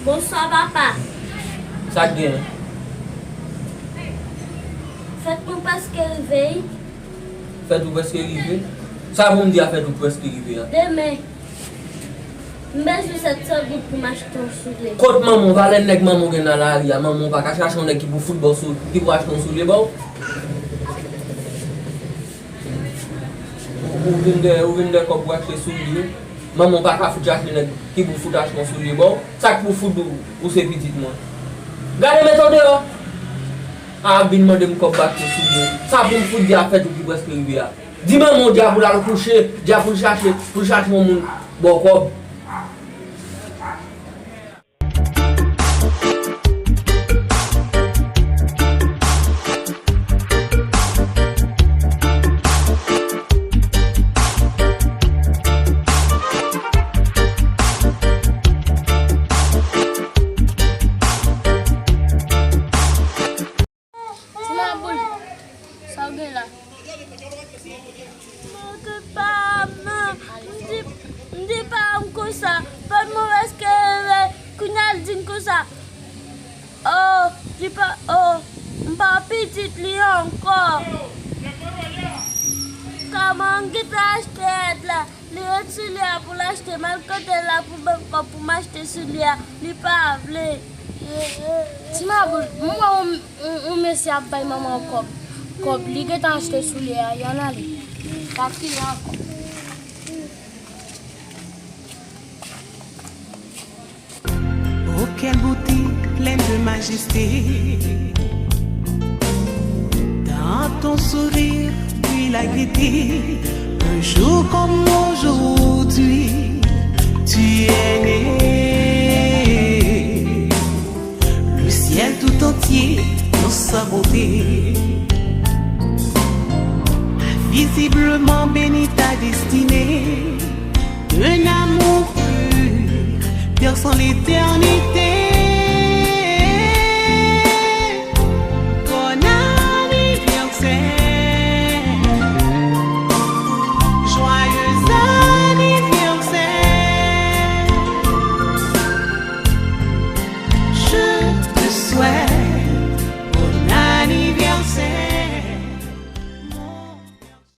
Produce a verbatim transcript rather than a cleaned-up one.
Bonswa, papa. Sa k gen? Fèt mwen prèske rive, wi. Fèt ou prèske rive? Sa pou m di a fèt ou prèske rive a? Demen, m bezwen sèt san goud pou m achte yon soulye. Kot manman w? Valè nèg manman w gen nan lari a, manman w pa ka chache yon nèg ki pou fout ba w sou, ki pou achte yon soulye ba w? Ou, ou vin de, ou vin de kòb pou achte soulye. Manman w pa ka fout chache nèg ki pou fout achte yon soulye ba w. Sa k pou fout ou, ou se pitit mwen. Gade met an deyò. A ap vin mande m kòb pou achte soulye. Sa pou m fout di a fèt ou ki prèske rive a. Di manman w di a pou l al kouche, di a pou l chache, pou l chache yon moun ba w kòb. Ti Maboul, sa w gen la? Manke pa m non. M di, m di pa m konsa. Fèt mwen prèske rive, kounye a l di m konsa. Oh, li pa, oh, m pa pitit li ankò. Kòman m gentan achte èd la? Li ret soulye a pou l achte, m al kote l la pou ban m kòb pou m achte soulye a, li pa vle. Ti Maboul, m wè yon, yon, yon mesye ap bay manman w kòb. Kòb, li gentan achte soulye a, y ann ale. Pa kriye ankò. Oh, quelle beauté pleine de majesté. Dans ton sourire brille la gaieté. Un jour comme aujourd'hui, tu es né. Le ciel tout entier dans sa beauté a visiblement béni ta destinée. Un amour pur, perçant l'éternité.